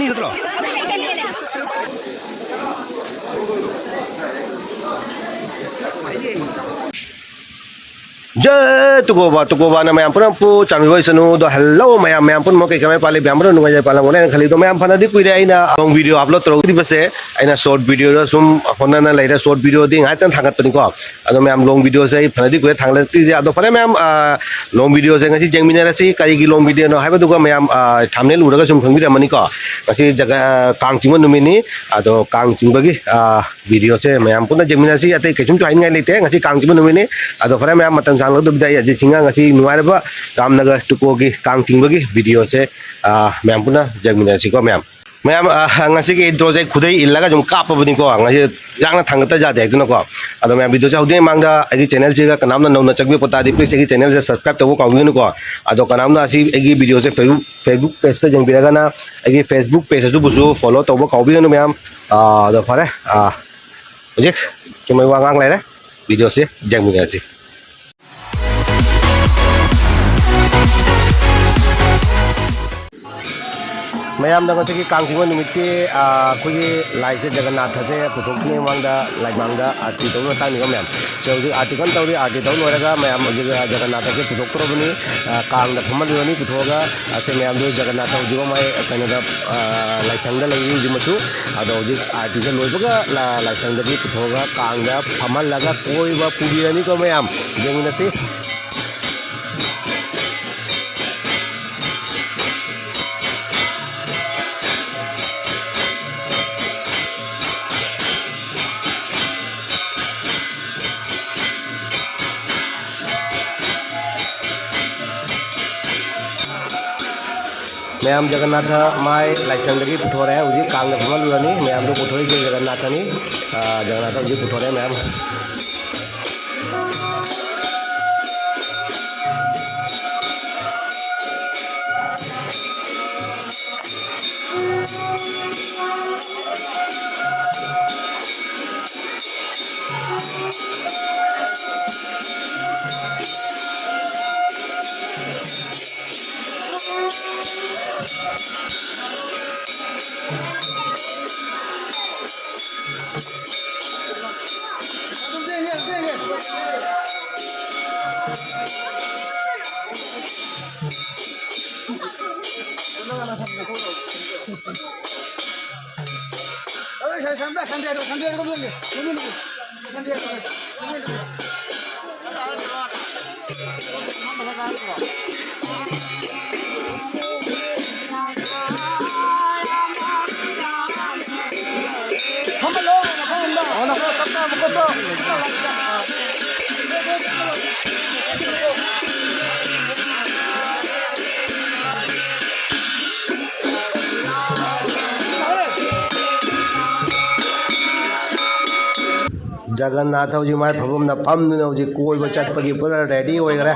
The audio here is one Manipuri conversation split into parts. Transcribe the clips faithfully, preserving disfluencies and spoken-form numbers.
ꯅꯠꯇ꯭ꯔꯣ? ꯖꯦ ꯇꯨꯀꯣꯕ, ꯇꯨꯀꯣꯕꯅ ꯃꯌꯥꯝ ꯄꯨꯝꯅꯃꯛꯄꯨ ꯆꯥꯟꯕꯤꯕ ꯑꯣꯏꯁꯅꯨ꯫ ꯑꯗꯣ hello ꯃꯌꯥꯝ, ꯃꯌꯥꯝ ꯄꯨꯝꯅꯃꯛ ꯀꯩ ꯀꯃꯥꯏ ꯄꯥꯜꯂꯤ? ꯃꯌꯥꯝ ꯄꯨꯝꯅꯃꯛ ꯅꯨꯡꯉꯥꯏꯖꯩ ꯄꯥꯜꯂꯝꯒꯅꯤ ꯍꯥꯏꯅ ꯈꯜꯂꯤ꯫ ꯑꯗꯣ ꯃꯌꯥꯝ ꯐꯅꯗꯤ ꯀꯨꯏꯔꯦ ꯑꯩꯅ long video upload ꯇꯧꯔꯛꯇ꯭ꯔꯤꯕꯁꯦ꯫ ꯑꯩꯅ short videoꯗ ꯁꯨꯝ ꯍꯣꯠꯅꯅ ꯂꯩꯔꯦ꯫ Short videoꯗꯤ ꯉꯥꯏꯍꯥꯛꯇꯪ ꯊꯥꯒꯠꯄꯅꯤꯀꯣ꯫ ꯑꯗꯣ ꯃꯌꯥꯝ long videoꯁꯦ ꯑꯩ ꯐꯅꯗꯤ ꯀꯨꯏꯔꯦ ꯊꯥꯡꯒꯠꯂꯛꯇ꯭ꯔꯤꯁꯦ꯫ ꯑꯗꯣ ꯐꯔꯦ ꯃꯌꯥꯝ, ꯑ, long videoꯁꯦ ꯉꯁꯤ ꯌꯦꯡꯃꯤꯟꯅꯔꯁꯤ꯫ ꯀꯔꯤꯒꯤ long videoꯅꯣ ꯍꯥꯏꯕꯗꯨꯒ ꯃꯌꯥꯝ, ꯑ, thumbnail ꯎꯔꯒ ꯁꯨꯝ ꯈꯪꯕꯤꯔꯝꯃꯅꯤꯀꯣ꯫ ꯉꯁꯤ ꯖꯒ-, ꯑ, ꯀꯥꯡ ꯆꯤꯡꯕ ꯅꯨꯃꯤꯠꯅꯤ꯫ ꯑꯗꯣ ꯀꯥꯡ ꯆꯤꯡꯕꯒꯤ, ꯑ, videoꯁꯦ ꯃꯌꯥꯝ ꯄꯨꯟꯅ ꯌꯦꯡꯃꯤꯟꯅꯁꯤ꯫ ꯑꯇꯩ ꯀꯩꯁꯨꯝꯁꯨ ꯍꯥꯏꯅꯤꯡꯉꯥꯏ ꯂꯩꯇꯦ꯫ ꯉꯁꯤ ꯀꯥꯡ ꯆꯤꯡꯕ ꯅꯨꯃꯤꯠꯅꯤ꯫ ꯑꯗꯣ ꯐꯔꯦ ꯃꯌꯥꯝ, ꯃꯇꯝ ꯁꯥꯡꯂꯗꯕꯤꯗ ꯑꯩ ꯑꯖꯤꯠ ꯁꯤꯡꯍ ꯉꯁꯤ ꯅꯨꯡꯉꯥꯏꯔꯕ ꯔꯥꯝꯅꯒꯔ ꯇꯨꯀꯣꯒꯤ ꯀꯥꯡ ꯆꯤꯡꯕꯒꯤ videoꯁꯦ, ꯑ, ꯃꯌꯥꯝ ꯄꯨꯟꯅ ꯌꯦꯡꯃꯤꯟꯅꯁꯤꯀꯣ ꯃꯌꯥꯝ꯫ ꯃꯌꯥꯝ, ꯑ, ꯉꯁꯤꯒꯤ introꯁꯦ ꯈꯨꯗꯩ ꯏꯜꯂꯒ ꯁꯨꯝ ꯀꯥꯞꯄꯕꯅꯤꯀꯣ꯫ ꯉꯁꯤ ꯌꯥꯡꯅ ꯊꯥꯡꯒꯠꯇ ꯌꯥꯗꯦ ꯍꯥꯏꯗꯨꯅꯀꯣ꯫ ꯑꯗꯣ ꯃꯌꯥꯝ videoꯁꯦ ꯍꯧꯗ꯭ꯔꯤꯉꯩ ꯃꯃꯥꯡꯗ ꯑꯩꯒꯤ channelꯁꯤꯒ ꯀꯅꯥꯝꯅ ꯅꯧꯅ ꯆꯪꯕꯤꯔꯛꯄ ꯇꯥꯔꯗꯤ please ꯑꯩꯒꯤ channelꯁꯦ subscribe ꯇꯧꯕ ꯀꯥꯎꯕꯤꯒꯅꯨꯀꯣ꯫ ꯑꯗꯣ ꯀꯅꯥꯝꯅ ꯑꯁꯤ ꯑꯩꯒꯤ videoꯁꯦ Facebook, Facebook pageꯇ ꯌꯦꯡꯕꯤꯔꯒꯅ ꯑꯩꯒꯤ Facebook page ꯑꯗꯨꯕꯨꯁꯨ follow ꯇꯧꯕ ꯀꯥꯎꯕꯤꯒꯅꯨ ꯃꯌꯥꯝ꯫ ꯑ, ꯑꯗꯣ ꯐꯔꯦ, ꯑ, ꯍꯧꯖꯤꯛ ꯆꯨꯝꯃꯩ ꯋꯥ ꯉꯥꯡ ꯂꯩꯔꯦ꯫ Videoꯁꯦ ꯌꯦꯡꯃꯤꯟꯅꯔꯁꯤ꯫ ꯃꯌꯥꯝꯗ ꯉꯁꯤꯒꯤ ꯀꯥꯡ ꯆꯤꯡꯕ ꯅꯨꯃꯤꯠꯀꯤ, ꯑ, ꯑꯩꯈꯣꯏꯒꯤ ꯂꯥꯏꯁꯦ ꯖꯒꯟꯅꯥꯊꯁꯦ ꯄꯨꯊꯣꯛꯇ꯭ꯔꯤꯉꯩ ꯃꯃꯥꯡꯗ ꯂꯥꯏꯃꯥꯡꯗ ꯑꯥꯔꯇꯤ ꯇꯧꯕ ꯃꯇꯥꯡꯅꯤꯀꯣ ꯃꯌꯥꯝ꯫ ꯁꯦ ꯍꯧꯖꯤꯛ ꯑꯥꯔꯇꯤ ꯀꯟꯅ ꯇꯧꯔꯤ, ꯑꯥꯔꯇꯤ ꯇꯧ ꯂꯣꯏꯔꯒ ꯃꯌꯥꯝ ꯍꯧꯖꯤꯛ, ꯑ, ꯖꯒꯟꯅꯥꯊꯁꯦ ꯄꯨꯊꯣꯛꯇꯧꯔꯕꯅꯤ꯫ ꯑ, ꯀꯥꯡꯗ ꯐꯝꯍꯜꯂꯨꯔꯅꯤ ꯄꯨꯊꯣꯛꯑꯒ꯫ ꯑꯁꯦ ꯃꯌꯥꯝꯗꯨ ꯖꯒꯟꯅꯥꯊ ꯍꯧꯖꯤꯛ ꯃꯥꯏ ꯀꯩꯅꯣꯗ, ꯑ, ꯂꯥꯏꯁꯪꯗ ꯂꯩꯔꯤ ꯍꯧꯖꯤꯛꯃꯛꯁꯨ꯫ ꯑꯗꯣ ꯍꯧꯖꯤꯛ ꯑꯥꯔꯇꯤꯁꯦ ꯂꯣꯏꯕꯒ ꯂ-, ꯂꯥꯏꯁꯪꯗꯒꯤ ꯄꯨꯊꯣꯛꯑꯒ ꯀꯥꯡꯗ ꯐꯝꯍꯜꯂꯒ ꯀꯣꯏꯕ ꯄꯨꯕꯤꯔꯅꯤꯀꯣ ꯃꯌꯥꯝ꯫ ꯌꯦꯡꯃꯤꯟꯅꯁꯤ꯫ ꯃꯌꯥꯝ ꯖꯒꯟꯅꯥꯊ ꯃꯥꯏ ꯂꯥꯏꯁꯪꯗꯒꯤ ꯄꯨꯊꯣꯔꯛꯑꯦ꯫ ꯍꯧꯖꯤꯛ ꯀꯥꯡꯗ ꯐꯝꯍꯜꯂꯨꯔꯅꯤ꯫ ꯃꯌꯥꯝꯗꯣ ꯄꯨꯊꯣꯔꯛꯏꯁꯦ ꯖꯒꯟꯅꯥꯊꯅꯤ꯫ ꯑ, ꯖꯒꯟꯅꯥꯊ ꯍꯧꯖꯤꯛ ꯄꯨꯊꯣꯔꯛꯑꯦ ꯃꯌꯥꯝ꯫ ꯖꯒꯟꯅꯥꯊ ꯍꯧꯖꯤꯛ ꯃꯥꯏ ꯐꯝꯐꯝꯗ ꯐꯝꯗꯨꯅ ꯍꯧꯖꯤꯛ ꯀꯣꯏꯕ ꯆꯠꯄꯒꯤ ꯄꯨꯔꯥ ꯔꯦꯗꯤ ꯑꯣꯏꯈ꯭ꯔꯦ꯫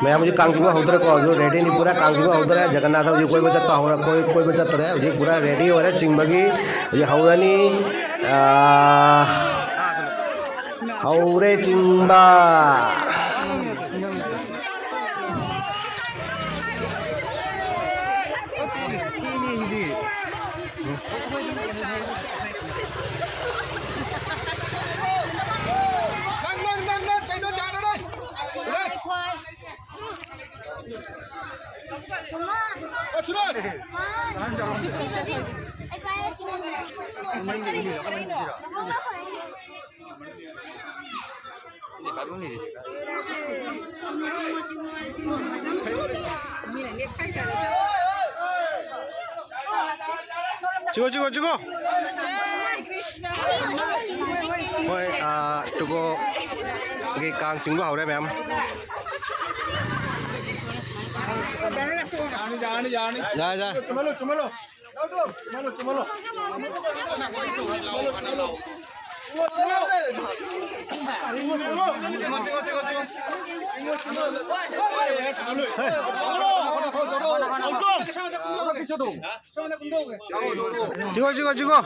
ꯃꯌꯥꯝ ꯍꯧꯖꯤꯛ ꯀꯥꯡ ꯆꯤꯡꯕ ꯍꯧꯗꯣꯔꯦꯀꯣ, ꯍꯧꯖꯤꯛ ꯔꯦꯗꯤꯅꯤ ꯄꯨꯔꯥ, ꯀꯥꯡ ꯆꯤꯡꯕ ꯍꯧꯗꯣꯔꯦ꯫ ꯖꯒꯟꯅꯥꯊ ꯍꯧꯖꯤꯛ ꯀꯣꯏꯕ ꯆꯠꯄ ꯍꯧꯔ-, ꯀꯣꯏ-, ꯀꯣꯏꯕ ꯆꯠꯇꯣꯔꯦ꯫ ꯍꯧꯖꯤꯛ ꯄꯨꯔꯥ ꯔꯦꯗꯤ ꯑꯣꯏꯔꯦ, ꯆꯤꯡꯕꯒꯤ ꯍꯧꯖꯤꯛ ꯍꯧꯔꯅꯤ꯫ ꯑꯥ, ꯍꯧꯔꯦ ꯆꯤꯡꯕ꯫ ꯆꯤꯡꯉꯣ, ꯆꯤꯡꯉꯣ, ꯆꯤꯡꯉꯣ꯫ ꯍꯣꯏ, ꯑꯥ, ꯇꯨꯒꯣꯒꯤ ꯀꯥꯡ ꯆꯤꯡꯕ ꯍꯧꯔꯦ ꯃꯌꯥꯝ꯫ ꯌꯥꯔꯦ, ꯌꯥꯔꯦ꯫ ꯌꯥꯔꯦ, ꯌꯥꯔꯦ꯫ ꯆꯨꯝꯍꯜꯂꯣ, ꯆꯨꯝꯍꯜꯂꯣ꯫ ꯆꯨꯝꯍꯜꯂꯣ, ꯆꯨꯝꯍꯜꯂꯣ꯫ ꯆꯤꯡꯉꯣ, ꯆꯤꯡꯉꯣ, ꯆꯤꯡꯉꯣ꯫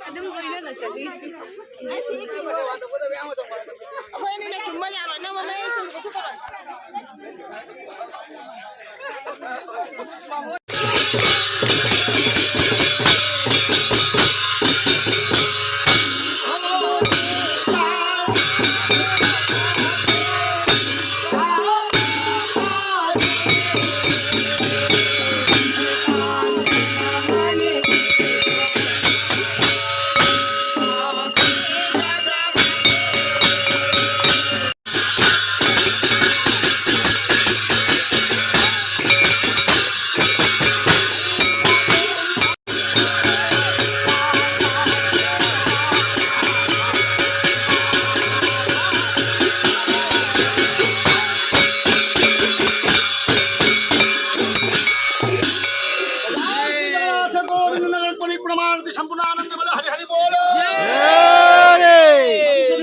ꯑꯗꯨꯝ ꯂꯣꯏꯅꯅ ꯆꯠꯂꯤ꯫ ꯑꯩꯈꯣꯏ ꯑꯅꯤꯅ ꯆꯨꯝꯕ ꯌꯥꯔꯣꯏ, ꯅꯪ ꯃꯃꯩ ꯆꯨꯝꯕꯁꯨ ꯇꯧꯔꯣꯏ꯫ जय श्री जगन्नाथ गोविंद नगर पुरी प्रमाण संपूर्ण आनंद बल हरि हरि बोल। जय हरे।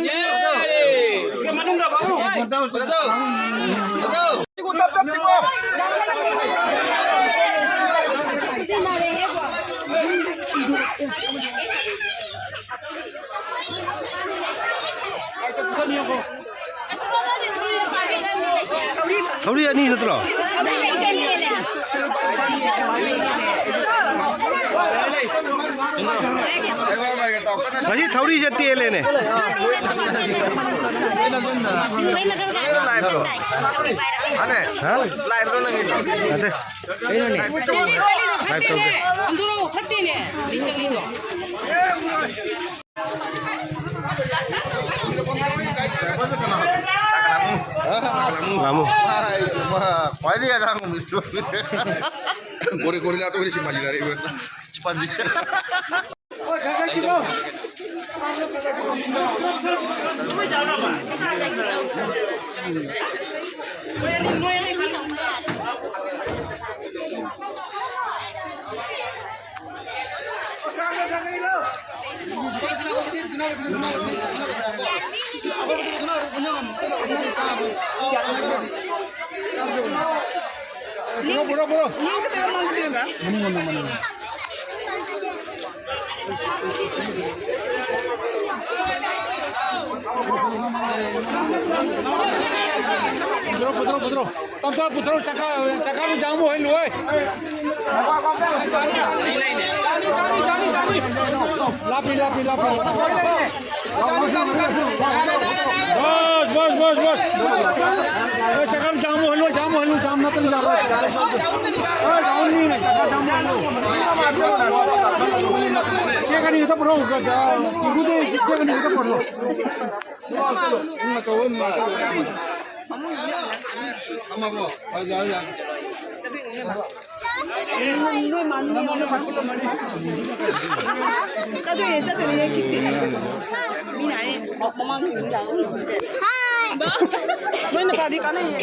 जय हरे। ꯊꯧꯔꯤ ꯑꯅꯤ ꯅꯠꯇ꯭ꯔꯣ? ꯉꯁꯤ ꯊꯧꯔꯤꯁꯦ ꯇꯦꯜꯂꯦꯅꯦ꯫ ꯍꯥ? ꯅꯠꯇꯦ꯫ ꯀꯩꯅꯣꯅꯦ? ꯂꯥꯏꯚ ꯇꯧꯒꯦ꯫ ꯍꯟꯗꯣꯔꯛꯑꯣ, ꯐꯠꯇꯦꯅꯦ, ꯂꯤꯆꯠꯂꯤꯗꯣ꯫ ꯉꯥꯃꯨ꯫ ꯈ꯭ꯋꯥꯏꯗꯒꯤ ꯑꯉꯥꯡꯕ ꯃꯤꯁꯨ꯫ ꯀꯣꯔꯦ ꯀꯣꯔꯦ ꯂꯥꯛꯇꯧꯔꯤ ꯁꯤ ꯃꯥꯁꯤ ꯂꯥꯛꯏꯕ꯫ ꯁꯤ ꯄꯥꯟꯁꯤ꯫ ꯄꯨꯔꯣ, ꯄꯨꯔꯣ, ꯄꯨꯔꯣ꯫ ꯃꯅꯤꯡ ꯈꯛꯇꯪ, ꯃꯃꯥꯡ ꯈꯛꯇꯪ꯫ ꯃꯅꯤꯡ ꯂꯣꯝꯗ, ꯃꯅꯤꯡ ꯂꯣꯝꯗ꯫ ꯄꯨꯊꯔꯣ, ꯄꯨꯊꯔꯣ, ꯄꯨꯊꯔꯣ꯫ ꯇꯞ ꯇꯞ ꯄꯨꯊꯔꯣ, ꯆꯀꯥ, ꯆꯀꯥꯗꯨ ꯖꯥꯝ ꯑꯣꯏꯍꯜꯂꯣꯏ꯫ ꯂꯥꯞꯄꯤ, ꯂꯥꯞꯄꯤ, ꯂꯥꯞꯄꯤ꯫ ꯕꯁ, ꯕꯁ, ꯕꯁ, ꯕꯁ꯫ ꯑꯦ, ꯆꯀꯥꯗꯨ ꯖꯥꯝ ꯑꯣꯏꯍꯜꯂꯣꯏ, ꯖꯥꯝ ꯑꯣꯏꯍꯜꯂꯣꯏ, ꯖꯥꯝ ꯅꯠꯇ꯭ꯔꯗꯤ ꯌꯥꯔꯣꯏ꯫ ꯑꯦ, ꯖꯥꯝ ꯑꯣꯏꯍꯜꯂꯣꯏ, ꯆꯀꯥ ꯖꯥꯝ ꯑꯣꯏꯍꯜꯂꯣꯏ꯫ ꯆꯦꯛ ꯑꯅꯤ ꯈꯛꯇ ꯄꯨꯔꯛꯎ, ꯏꯒꯨꯗꯤ ꯆꯦꯛ ꯑꯅꯤ ꯈꯛꯇ ꯄꯨꯔꯛꯎ꯫ ꯆꯠꯇꯣꯏꯅꯦ, ꯆꯠꯇꯣꯏꯅꯦ, ꯍꯦꯛ ꯆꯤꯛꯇꯦ꯫ ꯃꯤꯅ ꯍꯥꯏ, ꯃꯃꯥꯡ ꯊꯣꯡꯕ ꯌꯥꯕ ꯅꯠꯇꯦ꯫ ꯅꯣꯏꯅ ꯐꯗꯤ ꯀꯥꯟꯅꯩꯌꯦ꯫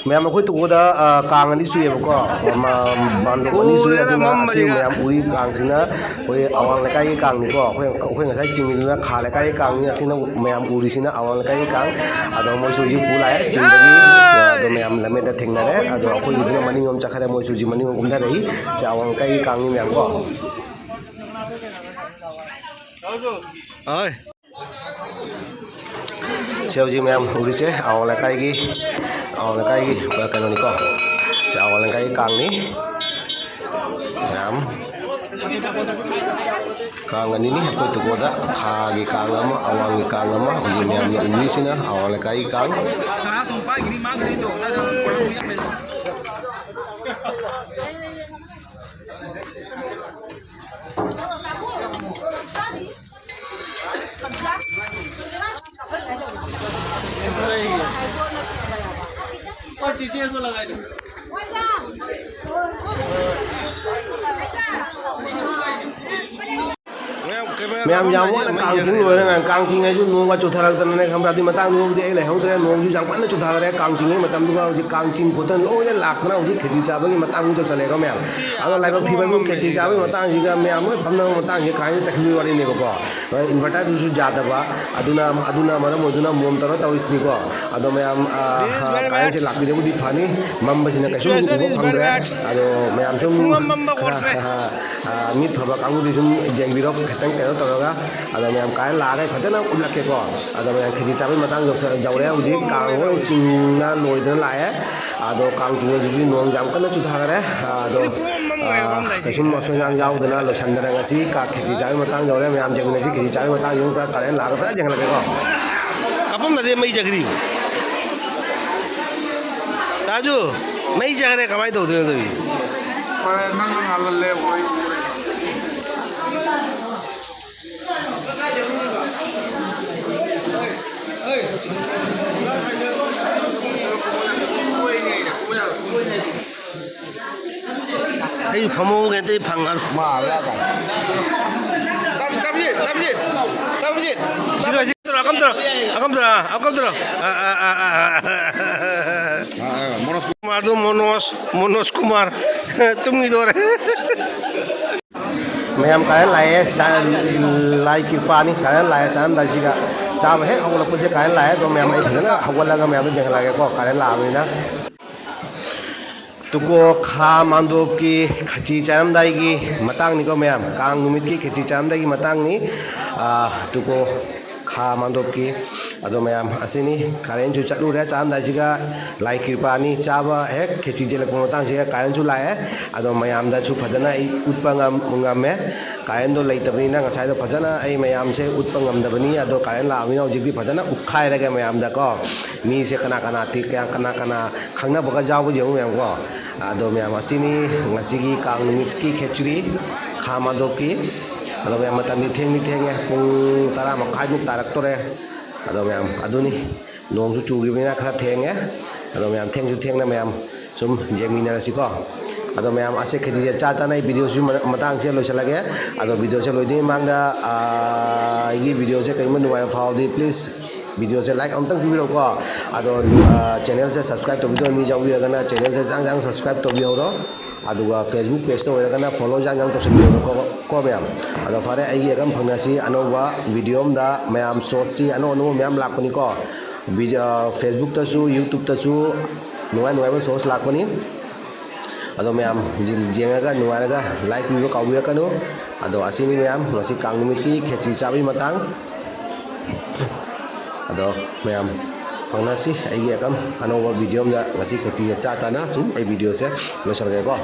ꯃꯌꯥꯝ, ꯑꯩꯈꯣꯏ ꯇꯣꯀꯣꯗ, ꯑ, ꯀꯥꯡ ꯑꯅꯤ ꯁꯨꯏꯌꯦꯕꯀꯣ꯫ ꯃ-, ꯃꯥꯟꯗꯣꯞ ꯑꯅꯤ ꯁꯨꯏ꯫ ꯎꯔꯦꯗ ꯑꯗꯨꯅ ꯑꯁꯤ ꯃꯝꯕꯁꯤꯒ꯫ ꯃꯌꯥꯝ ꯎꯔꯤ ꯀꯥꯡꯁꯤꯅ ꯑꯩꯈꯣꯏ ꯑꯋꯥꯡ ꯂꯩꯀꯥꯏꯒꯤ ꯀꯥꯡꯅꯤꯀꯣ꯫ ꯑꯩꯈꯣꯏ, ꯑꯩꯈꯣꯏ ꯉꯁꯥꯏ ꯆꯤꯡꯉꯤꯗꯨꯅ ꯈꯥ ꯂꯩꯀꯥꯏꯒꯤ ꯀꯥꯡꯅꯤ꯫ ꯑꯁꯤꯅ ꯃꯌꯥꯝ ꯎꯔꯤꯁꯤꯅ ꯑꯋꯥꯡ ꯂꯩꯀꯥꯏꯒꯤ ꯀꯥꯡ꯫ ꯑꯗꯣ ꯃꯣꯏꯁꯨ ꯍꯧꯖꯤꯛ ꯄꯨ ꯂꯥꯛꯑꯦ ꯆꯤꯡꯗꯒꯤ꯫ ꯑꯗꯣ ꯃꯌꯥꯝ ꯂꯝꯃꯦꯠꯇ ꯊꯦꯡꯅꯔꯦ꯫ ꯑꯗꯣ ꯑꯩꯈꯣꯏꯒꯤꯗꯨꯅ ꯃꯅꯤꯡꯂꯣꯝ ꯆꯠꯈ꯭ꯔꯦ, ꯃꯣꯏꯁꯨ ꯍꯧꯖꯤꯛ ꯃꯅꯤꯡꯂꯣꯝ ꯀꯨꯝꯊꯔꯛꯏ꯫ ꯁꯤ ꯑꯋꯥꯡ ꯂꯩꯀꯥꯏꯒꯤ ꯀꯥꯡꯅꯤ ꯃꯌꯥꯝ ꯀꯣ꯫ ꯍꯣꯏ꯫ ꯁꯤ ꯍꯧꯖꯤꯛ ꯃꯌꯥꯝ ꯎꯔꯤꯁꯦ ꯑꯋꯥꯡ ꯂꯩꯀꯥꯏꯒꯤ, ꯑꯋꯥꯡ ꯂꯩꯀꯥꯏꯒꯤ, ꯑ, ꯀꯩꯅꯣꯅꯤꯀꯣ꯫ ꯁꯤ ꯑꯋꯥꯡ ꯂꯩꯀꯥꯏꯒꯤ ꯀꯥꯡꯅꯤ꯫ ꯃꯌꯥꯝ ꯀꯥꯡ ꯑꯅꯤꯅꯤ꯫ ꯑꯩꯈꯣꯏ ꯇꯨꯀꯣꯗ ꯈꯥꯒꯤ ꯀꯥꯡ ꯑꯃ, ꯑꯋꯥꯡꯒꯤ ꯀꯥꯡ ꯑꯃ꯫ ꯍꯧꯖꯤꯛ ꯃꯌꯥꯝꯅ ꯎꯕꯤꯔꯤꯁꯤꯅ ꯑꯋꯥꯡ ꯂꯩꯀꯥꯏꯒꯤ ꯀꯥꯡ꯫ ꯃꯌꯥꯝ ꯌꯥꯝ ꯋꯥꯅ ꯀꯥꯡ ꯆꯤꯡ ꯂꯣꯏꯔꯦ꯫ ꯉꯥꯏ-, ꯀꯥꯡ ꯆꯤꯡ ꯍꯥꯏꯁꯨ ꯅꯣꯡꯒ ꯆꯨꯊꯔꯛꯇꯅꯅꯦ, ꯈꯪꯕ꯭ꯔꯥ? ꯑꯗꯨꯏ ꯃꯇꯥꯡꯗꯨꯕꯨꯗꯤ ꯑꯩ ꯂꯩꯍꯧꯗ꯭ꯔꯦ꯫ ꯅꯣꯡꯁꯨ ꯌꯥꯝ ꯀꯟꯅ ꯆꯨꯊꯈꯔꯦ꯫ ꯀꯥꯡ ꯆꯤꯡꯉꯩ ꯃꯇꯝꯗꯨꯒ ꯍꯧꯖꯤꯛ ꯀꯥꯡ ꯆꯤꯡ ꯈꯣꯠꯇꯅ ꯂꯣꯏꯅ ꯂꯥꯛꯇꯅ ꯍꯧꯖꯤꯛ ꯈꯦꯆꯤ ꯆꯥꯕꯒꯤ ꯃꯇꯥꯡ ꯆꯠꯁꯜꯂꯦꯀꯣ ꯃꯌꯥꯝ꯫ ꯑꯗꯣ ꯂꯥꯏꯕꯛ ꯊꯤꯕꯕꯨ ꯈꯦꯆꯤ ꯆꯥꯕꯒꯤ ꯃꯇꯥꯡꯁꯤꯒ ꯃꯌꯥꯝ ꯂꯣꯏ ꯐꯝꯅꯕ ꯃꯇꯥꯡꯁꯤꯒ ꯀꯥꯏꯅ ꯆꯠꯈꯤꯕꯒꯤ ꯋꯥꯔꯤꯅꯦꯕꯀꯣ꯫ ꯍꯣꯏ, ꯏꯟꯚꯔꯇꯔꯗꯨꯁꯨ ꯌꯥꯗꯕ, ꯑꯗꯨꯅ, ꯑꯗꯨꯅ ꯃꯔꯝ ꯑꯣꯏꯗꯨꯅ ꯃꯣꯝ ꯇꯧꯔ ꯇꯧꯔꯤꯁꯤꯅꯤꯀꯣ꯫ ꯑꯗꯣ ꯃꯌꯥꯝ, ꯑ, ꯀꯥꯔꯦꯟꯁꯦ ꯂꯥꯛꯄꯤꯔꯕꯨꯗꯤ ꯐꯅꯤ, ꯃꯝꯕꯁꯤꯅ ꯀꯩꯁꯨ ꯎꯕ ꯐꯪꯗ꯭ꯔꯦ꯫ ꯑꯗꯣ ꯃꯌꯥꯝ ꯁꯨꯝ ꯈꯔ, ꯑ, ꯑ, ꯃꯤꯠ ꯐꯕ ꯀꯥꯡꯕꯨꯗꯤ ꯁꯨꯝ ꯌꯦꯡꯕꯤꯔꯣ, ꯈꯤꯇꯪ ꯀꯩꯅꯣ ꯇꯧꯔꯒ꯫ ꯑꯗꯣ ꯃꯌꯥꯝ ꯀꯥꯔꯦꯟ ꯂꯥꯛꯑꯒ ꯐꯖꯅ ꯎꯠꯂꯛꯀꯦꯀꯣ꯫ ꯑꯗꯣ ꯃꯌꯥꯝ ꯈꯦꯆꯤ ꯆꯥꯕꯒꯤ ꯃꯇꯥꯡ ꯌꯧꯁ-, ꯌꯧꯔꯦ꯫ ꯍꯧꯖꯤꯛ ꯀꯥꯡ ꯂꯣꯏ ꯆꯤꯡꯅ ꯂꯣꯏꯗꯅ ꯂꯥꯛꯑꯦ꯫ ꯑꯗꯣ ꯀꯥꯡ ꯆꯤꯡꯕꯁꯤꯁꯨ ꯅꯣꯡ ꯌꯥꯝ ꯀꯟꯅ ꯆꯨꯊꯈꯔꯦ꯫ ꯑꯗꯣ, ꯑ, ꯀꯩꯁꯨꯝ ꯑꯁꯣꯏ ꯑꯉꯥꯝ ꯌꯥꯎꯗꯅ ꯂꯣꯏꯁꯤꯟꯗꯅ ꯉꯁꯤ ꯀꯥ-, ꯈꯦꯆꯤ ꯆꯥꯕꯒꯤ ꯃꯇꯥꯡ ꯌꯧꯔꯦ꯫ ꯃꯌꯥꯝ ꯌꯦꯡꯃꯤꯟꯅꯁꯤ꯫ ꯈꯦꯆꯤ ꯆꯥꯕꯒꯤ ꯃꯇꯥꯡ ꯌꯧꯔꯒ ꯀꯥꯔꯦꯟ ꯂꯥꯛꯑꯒ ꯐꯖꯅ ꯌꯦꯡꯍꯜꯂꯛꯀꯦꯀꯣ꯫ ꯀꯥꯞꯐꯝꯗꯗꯤ ꯃꯩ ꯆꯠꯈ꯭ꯔꯤ꯫ ꯇꯥꯖꯨ, ꯃꯩ ꯆꯠꯈ꯭ꯔꯦ, ꯀꯃꯥꯏꯅ ꯇꯧꯗꯣꯏꯅꯣ ꯇꯧꯔꯤ? ꯐꯔꯦ, ꯅꯪꯅ ꯉꯥꯜꯍꯜꯂꯦ, ꯑꯩꯈꯣꯏ ꯎꯔꯦ꯫ ꯑꯩ ꯐꯃꯨꯡꯒꯤ ꯑꯇꯩ ꯐꯪꯉ-, ꯃꯥ ꯂꯥꯛꯑꯀꯥꯟꯗ꯫ ꯇꯝꯁꯤꯠ, ꯇꯝꯁꯤꯠ, ꯇꯝꯁꯤꯠ, ꯇꯝꯁꯤꯠ꯫ ꯁꯤꯒ ꯁꯤ ꯇꯧꯔꯣ, ꯑꯀꯝ ꯇꯧꯔꯣ, ꯑꯀꯝ ꯇꯧꯔꯣ, ꯑꯀꯝ ꯇꯧꯔꯣ꯫ ꯑ, ꯑ, ꯑ, ꯑ, ꯑ꯫ ꯑ, ꯑ, ꯑ꯫ ꯀꯨꯃꯥꯔꯗꯣ ꯃꯣꯅꯣꯖ, ꯃꯣꯅꯣꯖ ꯀꯨꯃꯥꯔ ꯇꯨꯝꯈꯤꯗꯣꯔꯦ꯫ ꯃꯌꯥꯝ ꯀꯥꯔꯦꯟ ꯂꯥꯛꯑꯦ, ꯂꯥꯏ ꯀ꯭ꯔꯤꯄꯥꯅꯤ꯫ ꯀꯥꯔꯦꯟ ꯂꯥꯛꯑꯦ, ꯆꯥꯔꯝꯗꯥꯏꯁꯤꯒ꯫ ꯆꯥꯕ ꯍꯦꯛ ꯍꯧꯒꯠꯂꯛꯄꯁꯦ ꯀꯥꯔꯦꯟ ꯂꯥꯛꯑꯦ꯫ ꯑꯗꯣ ꯃꯌꯥꯝ, ꯑꯩ ꯐꯖꯅ ꯍꯧꯒꯠꯂꯒ ꯃꯌꯥꯝꯗ ꯌꯦꯡꯍꯜꯂꯛꯑꯒꯦꯀꯣ, ꯀꯥꯔꯦꯟ ꯂꯥꯛꯑꯕꯅꯤꯅ꯫ ꯇꯨꯀꯣ ꯈꯥ ꯃꯥꯟꯗꯣꯞꯀꯤ ꯈꯦꯆꯤ ꯆꯥꯔꯝꯗꯥꯏꯒꯤ ꯃꯇꯥꯡꯅꯤꯀꯣ ꯃꯌꯥꯝ, ꯀꯥꯡ ꯅꯨꯃꯤꯠꯀꯤ ꯈꯦꯆꯤ ꯆꯥꯔꯝꯗꯥꯏꯒꯤ ꯃꯇꯥꯡꯅꯤ꯫ ꯑꯥ, ꯇꯨꯀꯣ ꯈꯥ ꯃꯥꯟꯗꯣꯞꯀꯤ꯫ ꯑꯗꯣ ꯃꯌꯥꯝ, ꯑꯁꯤꯅꯤ, ꯀꯥꯔꯦꯟꯁꯨ ꯆꯠꯂꯨꯔꯦ꯫ ꯆꯥꯔꯝꯗꯥꯏꯁꯤꯒ ꯂꯥꯏ ꯀ꯭ꯔꯤꯄꯥꯅꯤ꯫ ꯆꯥꯕ ꯍꯦꯛ ꯈꯦꯆꯤ ꯆꯦꯜꯂꯛꯄ ꯃꯇꯥꯡꯁꯤꯒ ꯀꯥꯔꯦꯟꯁꯨ ꯂꯥꯛꯑꯦ꯫ ꯑꯗꯣ ꯃꯌꯥꯝꯗꯁꯨ ꯐꯖꯅ ꯑꯩ ꯎꯠꯄ ꯉꯝ-, ꯉꯝꯃꯦ꯫ ꯀꯥꯔꯦꯟꯗꯣ ꯂꯩꯇꯕꯅꯤꯅ ꯉꯁꯥꯏꯗꯣ ꯐꯖꯅ ꯑꯩ ꯃꯌꯥꯝꯁꯦ ꯎꯠꯄ ꯉꯝꯗꯕꯅꯤ꯫ ꯑꯗꯣ ꯀꯥꯔꯦꯟ ꯂꯥꯛꯑꯕꯅꯤꯅ ꯍꯧꯖꯤꯛꯇꯤ ꯐꯖꯅ ꯎꯠꯈꯥꯏꯔꯒꯦ ꯃꯌꯥꯝꯗꯀꯣ꯫ ꯃꯤꯁꯦ ꯀꯅꯥ ꯀꯅꯥ ꯇꯤ-, ꯀꯌꯥ, ꯀꯅꯥ ꯀꯅꯥ ꯈꯪꯅꯕꯒ ꯌꯥꯎꯕ ꯌꯦꯡꯉꯨ ꯃꯌꯥꯝ ꯀꯣ꯫ ꯑꯗꯣ ꯃꯌꯥꯝ, ꯑꯁꯤꯅꯤ ꯉꯁꯤꯒꯤ ꯀꯥꯡ ꯅꯨꯃꯤꯠꯀꯤ ꯈꯦꯆ꯭ꯔꯤ, ꯈꯥ ꯃꯥꯟꯗꯣꯞꯀꯤ꯫ ꯑꯗꯣ ꯃꯌꯥꯝ, ꯃꯇꯝꯗꯤ ꯊꯦꯡꯗꯤ ꯊꯦꯡꯉꯦ, ꯄꯨꯡ ꯇꯔꯥ ꯃꯈꯥꯏꯃꯨꯛ ꯇꯥꯔꯛꯇꯣꯔꯦ꯫ ꯑꯗꯣ ꯃꯌꯥꯝ, ꯑꯗꯨꯅꯤ, ꯅꯣꯡꯁꯨ ꯆꯨꯈꯤꯕꯅꯤꯅ ꯈꯔ ꯊꯦꯡꯉꯦ꯫ ꯑꯗꯣ ꯃꯌꯥꯝ, ꯊꯦꯡꯁꯨ ꯊꯦꯡꯅ ꯃꯌꯥꯝ ꯁꯨꯝ ꯌꯦꯡꯃꯤꯟꯅꯔꯁꯤꯀꯣ꯫ ꯑꯗꯣ ꯃꯌꯥꯝ, ꯑꯁꯦ ꯈꯦꯆ꯭ꯔꯤꯁꯦ ꯆꯥ ꯆꯥꯅ ꯑꯩ ꯚꯤꯗꯤꯑꯣꯁꯤ ꯃ-, ꯃꯇꯥꯡꯁꯤꯗ ꯂꯣꯏꯁꯤꯜꯂꯒꯦ꯫ ꯑꯗꯣ ꯚꯤꯗꯤꯑꯣꯁꯦ ꯂꯣꯏꯗ꯭ꯔꯤꯉꯩ ꯃꯃꯥꯡꯗ, ꯑꯥ, ꯑꯩꯒꯤ ꯚꯤꯗꯤꯑꯣꯁꯦ ꯀꯔꯤꯒꯨꯝꯕ ꯅꯨꯡꯉꯥꯏꯕ ꯐꯥꯎꯔꯗꯤ please ꯚꯤꯗꯤꯑꯣꯁꯦ like ꯑꯃꯨꯛꯇꯪ ꯄꯤꯕꯤꯔꯛꯎꯀꯣ꯫ ꯑꯗꯣ, ꯑ, ꯆꯦꯅꯦꯜꯁꯦ subscribe ꯇꯧꯕꯤꯗꯕ ꯃꯤ ꯌꯥꯎꯕꯤꯔꯒꯅ ꯆꯦꯅꯦꯜꯁꯦ ꯖꯥꯡ ꯖꯥꯡ subscribe ꯇꯧꯕꯤꯍꯧꯔꯣ꯫ ꯑꯗꯨꯒ Facebook pageꯇ ꯑꯣꯏꯔꯒꯅ follow ꯖꯥꯡ ꯖꯥꯡ ꯇꯧꯁꯟꯕꯤꯍꯧꯔꯣ ꯀꯣ, ꯀꯣ ꯃꯌꯥꯝ꯫ ꯑꯗꯣ ꯐꯔꯦ, ꯑꯩꯒꯤ ꯑꯗꯨꯝ ꯐꯪꯅꯁꯤ ꯑꯅꯧꯕ ꯚꯤꯗꯤꯑꯣ ꯑꯃꯗ꯫ ꯃꯌꯥꯝ shortsꯇꯤ ꯑꯅꯧ ꯑꯅꯧꯕ ꯃꯌꯥꯝ ꯂꯥꯛꯄꯅꯤꯀꯣ꯫ ꯚꯤꯗꯤꯑꯣ, Facebookꯇꯁꯨ YouTubeꯇꯁꯨ ꯅꯨꯡꯉꯥꯏ ꯅꯨꯡꯉꯥꯏꯕ shorts ꯂꯥꯛꯄꯅꯤ꯫ ꯑꯗꯣ ꯃꯌꯥꯝ ꯌꯦꯡꯉꯒ ꯅꯨꯡꯉꯥꯏꯔꯒ like ꯄꯤꯕ ꯀꯥꯎꯕꯤꯔꯛꯀꯅꯨ꯫ ꯑꯗꯣ ꯑꯁꯤꯅꯤ ꯃꯌꯥꯝ, ꯉꯁꯤ ꯀꯥꯡ ꯅꯨꯃꯤꯠꯀꯤ ꯈꯦꯆꯤ ꯆꯥꯕꯒꯤ ꯃꯇꯥꯡ꯫ ꯑꯗꯣ ꯃꯌꯥꯝ ꯐꯪꯅꯁꯤ ꯑꯩꯒꯤ ꯑꯗꯨꯝ ꯑꯅꯧꯕ ꯚꯤꯗꯤꯑꯣ ꯑꯃꯗ꯫ ꯉꯁꯤ ꯈꯦꯆꯤ ꯆꯥ ꯆꯥꯅ ꯁꯨꯝ ꯑꯩ ꯚꯤꯗꯤꯑꯣꯁꯦ ꯂꯣꯏꯁꯤꯜꯂꯒꯦꯀꯣ꯫